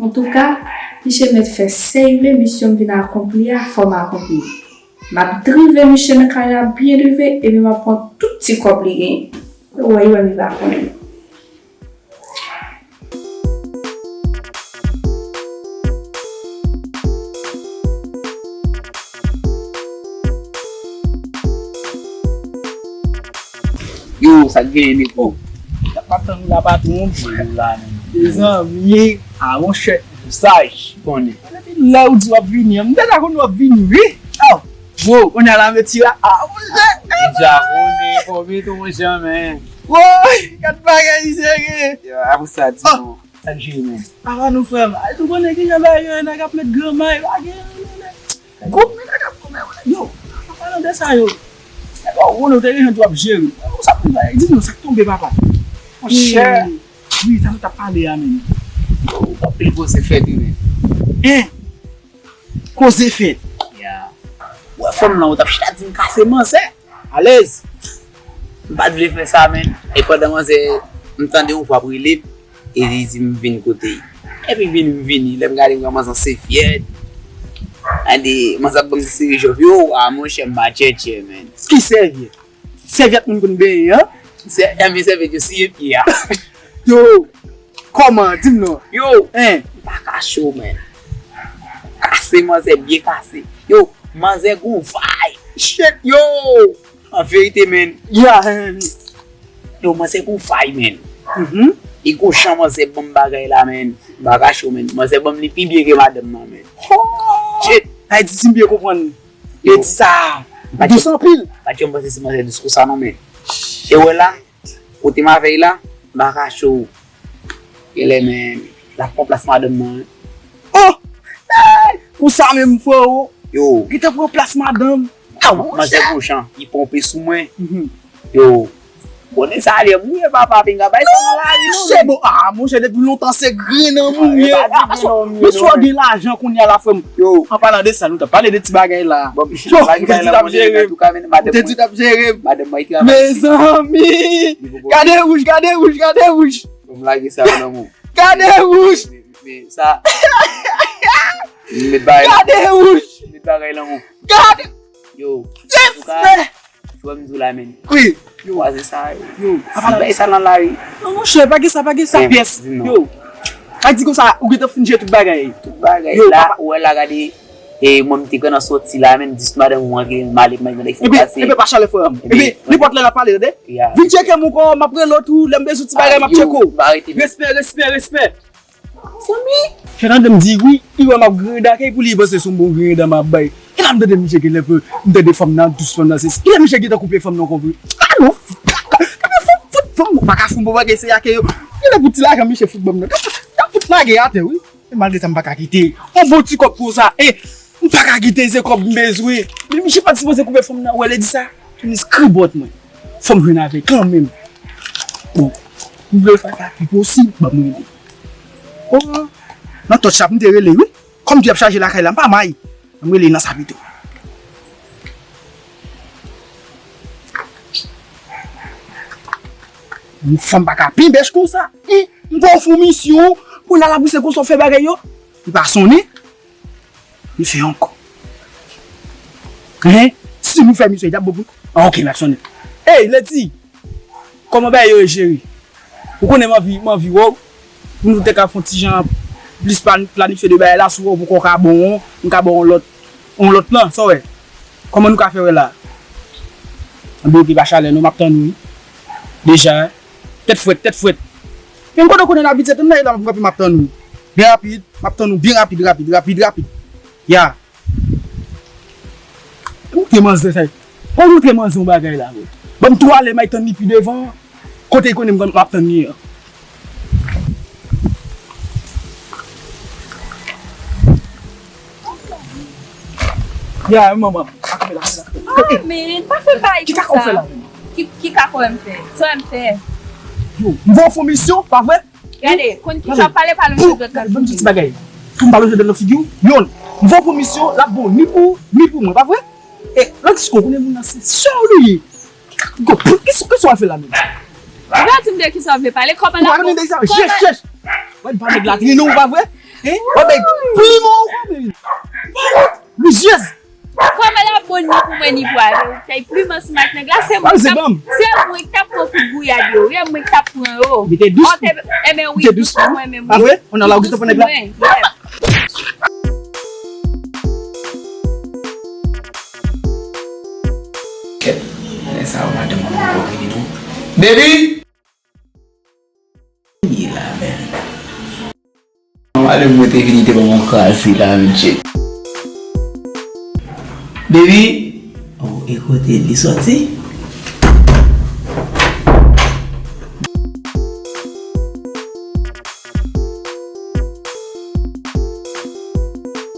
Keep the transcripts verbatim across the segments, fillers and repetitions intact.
Antouka, misye mèt fè sa l vle, misyon m vin akonpli a, fò m akonpli. M ap drive misye nan kay la byen drive, epi m ap pran tout ti kòb li genyen. Ou wè, li wè m, li pa konnen. Yo, sa k genyen, Neko? Sa pa tann ou la, patwon? Mezanmi, a monchè, saj, konnen. Depi lè ou di w ap vini an, m te ka konn w ap vini, wi. Oh, bro, kounye a la, m retire a, a monchè. Deja konnen, konbyen tou, monchè, men. Woy, gad bagay li sere. Yo, apre sa, di nou. Sa k jere, men? Apa nou, frè m. Ay, nou konnen kijan bagay yo ye, nèg ap met granma, e pa gen anyen, men. Gwo men nèg ap goumen, yo, an palan de sa yo. Nèg ou konnen ou te gen jan tou ap jere. Ou sa konn bagay, di nou sa k tonbe, papa. Monchè. Wi, sa nou t ap pale a, men. Yo, anpil koze fèt, wi, men. Hein? Koze fèt. Ya. Ou wè fanm lan, ou t ap chita di m kase manzè. Alèz. M pa t vle fè sa, men. E pandan manzè, m tande yon vwa ap rele m, e li di m vin kote l. Epi vini, m vini. Lè m gade, m wè manzè an sèvyèt. Gade, manzè ap ban m ti seri jòf. Yo, a monchè, m pa tchètchè, men. Ki sèvyèt? Sèvyèt moun konn benyen an? Sè, enben sèvyèt yo siye pye a. Yo, kòman? Di m non. Yo, hein, m pa kache w, men. Kase manzè, byen kase. Yo, manzè gon vay. Shit, yo! An verite, men. Yeah, hein. Yo, manzè gon vay, men. Mhm. E gon jan manzè ban m bagay la, men. M pa kache w, men. Manzè ban m li pi byen ke madanm nan, men. Oh! Shit! Sa vle di, si m byen konprann, yo di sa dous anpil. Pa t janm panse se manzè dous konsa non, men. E wè la, kote m avè l la, m pa kache w. Genlè, men, l ap pran plas madanm nan, wi. Oh! Hey! Konsa menm, frero. Yo. Gentan pran plas madanm. Ah, manzè gon jan, li ponpe sou mwen. Mhm. Yo, konnen sa lè m ye, papa, pinga bay sa nan lari non. Se bon. Ah, monchè, depi lontan se grenn an moun ye. Mesye w gen lajan kounye a la, frè m. Yo. An palan de sa, nou t ap pale de ti bagay la. Bon, yo, ou te di t ap jere m. Ou te di t ap jere m. Mezanmi. Gade wouj, gade wouj, gade wouj. Bon, m lage sa nan men w. Gade wouj. Men sa. M met bagay. Gade wouj. M met bagay nan men w. Gade. Yo. Yes, man. Frè m di w la, men. Wi. Yo. Kwaze sa, yo. Yo. Si bay sa nan lari. Non, monchè, pa gen sa, pa gen sa pyès. Yo. Sa di konsa, ou gentan fin jere tout bagay. Tout bagay. Yo, la, ou wè la, gade. E mwen, m te pran nan sòti la, men, dis madanm ou antre, m ale, m al gade ki sa k pase. Epi, epi pa chalè, frè m. Epi, nenpòt lè n ap pale, tande? Vin tcheke m ankò, m ap rele w tou, lè m bezwen ti bagay, m ap tcheke w. Respè, respè, respè. Zanmi, chè tande m di wi, li wè m ap griyen dan, kèk pou li panse se yon bon griyen dan m ap bay. Kilè m tande misye genlè pe, m tande fanm nan dous, fanm nan sesi. Kilè misye gentan koupe fanm nan konpri? Ah non, fanm, fanm, ou pa ka fè yon bon bagay, se ake yo. Genlè pou ti lajan misye fout ban m nan. T ap fout lage atè wi. E malgre sa m pa ka kite. Yon bon ti kòb konsa, e, m pa ka kite, se kòb m bezwen. Men misye pa t sipoze koupe fanm nan, ou wè lè di sa. Tounis kribòt mwen. Fò m jwenn avè l kanmenm. Bon, m vle fè sa pi posib, ban m rele. Oh, nan tòch la pou m te rele, wi. Kòm di ap chaje lakay la, m pa may. Ban m rele nan sa pito. Yon fanm pa ka pi bèch konsa. Ih, m ba w fon misyon, pou n al ap pouse konsa w fè bagay yo. Li pa sonnen. Li fè ankò. Hein? Si nou fè misyon, li t ap bon pou nou. Ah, ok, m ap sonnen. Ey, Leti! Kòman bagay yo ye, cheri? Ou konnen m anvi, m anvi wè w. Pou nou te ka fè yon ti jan plis plan-, planifye de bagay la, si w wè w poko ka bon, m ka ba w yon lòt, yon lòt plan, sa w wè? Kòman nou ka fè wè la? Anben, oke, pa chalè non, m ap tann ou wi. Deja, tèt frèt, tèt frèt. Men kote w konnen n abitye tann la, m kanpe, m ap tann ou. Byen rapid, m ap tann ou byen rapid, rapid, rapid, rapid. Ya. Montre manzè sa. Fò w montre manzè yon bagay la, wi. Ban m tou ale, m al tann li pi devan. Kote l konnen m ap tann li an. Ya, manman. Ah, men, pa fè bagay konsa. Ki kaka w fè la menm? Ki, ki kaka w wè m fè? Sa w wè m fè? Yo, m voye w fè yon misyon, pa vre? Gade, konn kijan w ap pale, pa lonje dwèt nan figi m. Ban m di ti bagay. Pou m pa lonje dwèt nan figi w, yonn, m voye w fè yon misyon, l ap bon ni pou ou, ni pou mwen, pa vre? E, lòt di w konnen moun nan se sè w li ye. Kisa, kisa w al fè la menm? Ou pa di m de kisa w vle pale, kòman l ap bon? Ou pa konnen de sa, chèch, chèch. Wè, pa nèg la trennen w, pa vre? Hein? Wap bay plim ankò, baby. Rijyèz. Kòman l ap bon ni pou mwen ni pou Ave? Ou fè plim ansanm ak nèg la, se mwen k t ap, se mwen k t ap pran kout gouyad yo, se mwen k t ap pran yo. Mete dous. Enben wi, dous pou mwen menm. Pa vre? On a la ou ki t ap pran nèg la. Kèt, lè sa yo madanm mwen poko vini non. Baby! Li la menm. Madanm mwen te vini te ban m yon kraze la menm shit. Baby! Oh, e kote li soti?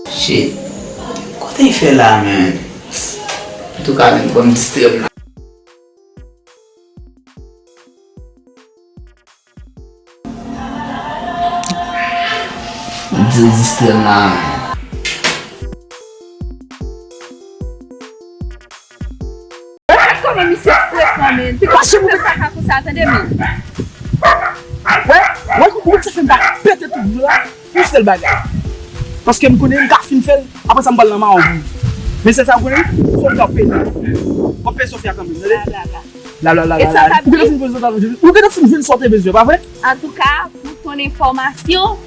Shit. Kote l fè la menm? Antouka menm ban m distrè m la. Di distrè m la. Kòman misye frekan, men? Pika chimou pika ka konsa, tande, men. Wè, wè, ou se fè m pa pete tout vre la. Yon sèl bagay. Paske m konnen m ka fin fè l, apre sa m pral nan mawon pou ou. Men sèl sa ou konnen, Sofia ap peye. W ap peye Sofia kanmenm, tande? Bla, bla, bla. Bla, bla, bla, bla. Ou gentan fin jwenn sa w te bezwen, pa vre? Antouka, pou ton enfòmasyon,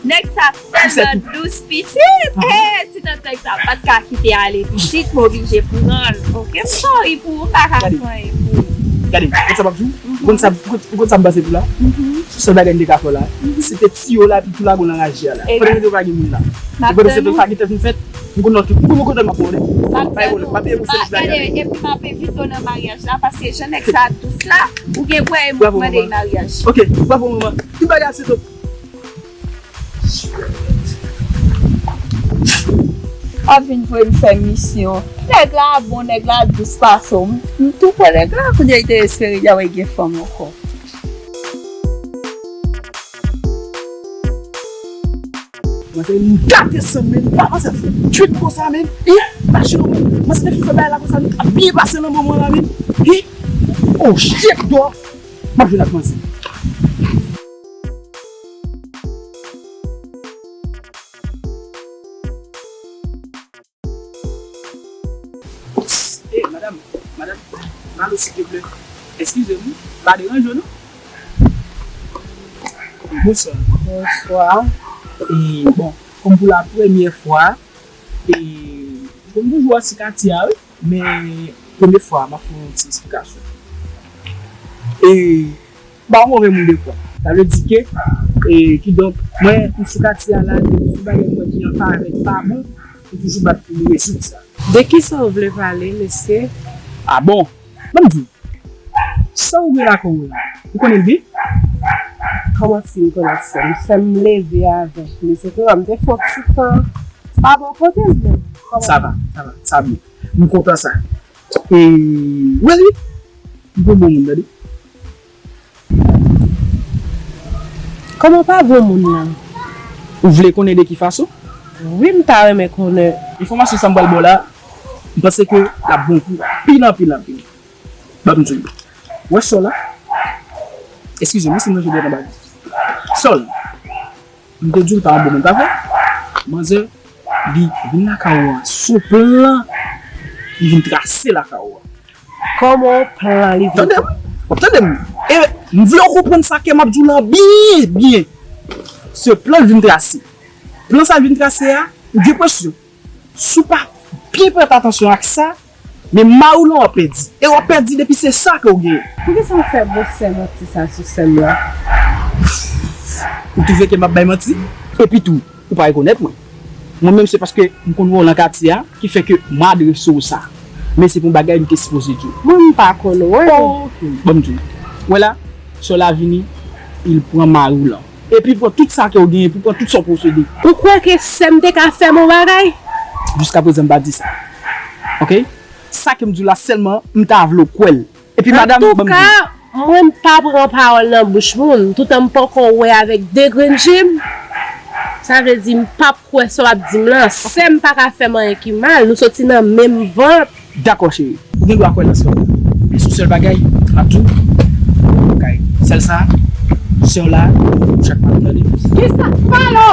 nèg sa tèlman dous pitit. Eh, ti tèt nèg sa pa t ka kite ale pitit, m oblije pran l. Oke, m sòri pou ou, m pa ka fè anyen pou ou. Gade, gade, gade sa m ap di w. Ou konn sa, ou konn, ou konn sa m pase pou la? Se sèl bagay m te ka fè w la. Se te tiye w la, epi tou lage w nan raje a la. Pandan mete w pa gen moun la. Epi pandan se tan sa ki te fin fèt, m konn lòt, m konn kote m ap pran w. Pa gen pwoblèm, m ap peye pou sèvis bagay. Epi m ap envite w nan maryaj la, paske jan nèg sa dous la, ou gen pou wè e mwen k mande l maryaj. Ok, bravo manman. Tout bagay se top. W ap vin voye m fè misyon. Nèg la bon, nèg la dous pase w. M, m tou pran nèg la, kounye a li te espere li ap gen fanm ankò. Mwen se m gate san men, pa panse fè twit konsa men. Ih, machin ou, mwen se te fin fè bagay la konsa, nou ap byen pase nan moman la men. Ih, oh shit, dò. M ap jwenn ak manzè. Eh, madam, madam, malo, silteplè. Eskize m, m pa deranje w, non? Bonswa. Bonswa. E, bon, kòm pou la premyè fwa, e, m konn toujou wè ti katye a, wi, men premye fwa, m ap fè yon ti esplikasyon. E, m pa yon move moun defwa. Sa vle di ke, e, kidonk, mwen, m sou katye a la, depi sou bagay mwen ki an favè, ki pa bon, m toujou bat pou m rezoud sa. De kisa w vle pale, mesye? A bon? Ban m di w. Sa w gen lakay ou la? Ou konnen l byen? Kòman si m konnen sè m? Sè m leve avè l. Mesye, kounye a m te fè yon ti tan. Pa bò kote l menm. Sa va, sa va, sa byen. M kontan sa. E, wi, wi. M pou bon moun, tande. Kòman w pa bon moun nan? Ou vle konnen de ki fason? Wi, m ta renmen konnen. Enfòmasyon sa m pral ba w la, m panse ke l ap bon pou ou anpil, anpil, anpil. Ban m di w. Ou wè sè w la? Eskize m, wi, si m ranje dèyè nan bagay. Sè w la. M te di w l pa yon bon moun, pa vre? Manzè, li vin lakay ou an sou plan, li vin trase lakay ou an. Kòman yon plan li vin... Tande m, w ap tande m. E m vle w konprann sa ke m ap di w lan byen, byen. Se plan l vin trase. Plan sa l vin trase a, ou gen presyon. Si w pa byen prete atansyon ak sa, men mari w lan w ap pèdi. E w ap pèdi depi se sa ke w genyen. Poukisa w fè bòsè manti sa sou sè m lan? Ou twouve ke m ap bay manti? Epi tou, ou pa rekonèt mwen. Mwen menm se paske m konn wè w lan katye a ki fè ke m adrese w sa. Men se pou yon bagay m te sipoze di w. Mwen m pa konn wè. Oke, ban m di w. Wè la, sè w la vini, li pran mari w lan. Epi pran tout sa ke w genyen, pou pran tout sa w posede. Ou kwè ke sè m te ka fè m yon bagay? Jiskaprezan m pa di sa. Oke? Sa ke m di w la sèlman, m ta vle w kwè l. Epi madanm, ban m di w. Antouka, mwen m pa pran pawòl nan bouch moun. Toutan m poko wè avèk de grenn je m, sa vle di m p ap kwè sa w ap di m lan. Sè m pa ka fè m anyen ki mal. Nou soti nan menm vant. Dakò, cheri. Ou gen dwa kwè nan sè w. Men se yon sèl bagay, m ap di w, ou kay sèl sa, sè w la, chak maten, tande. Kisa? Pale!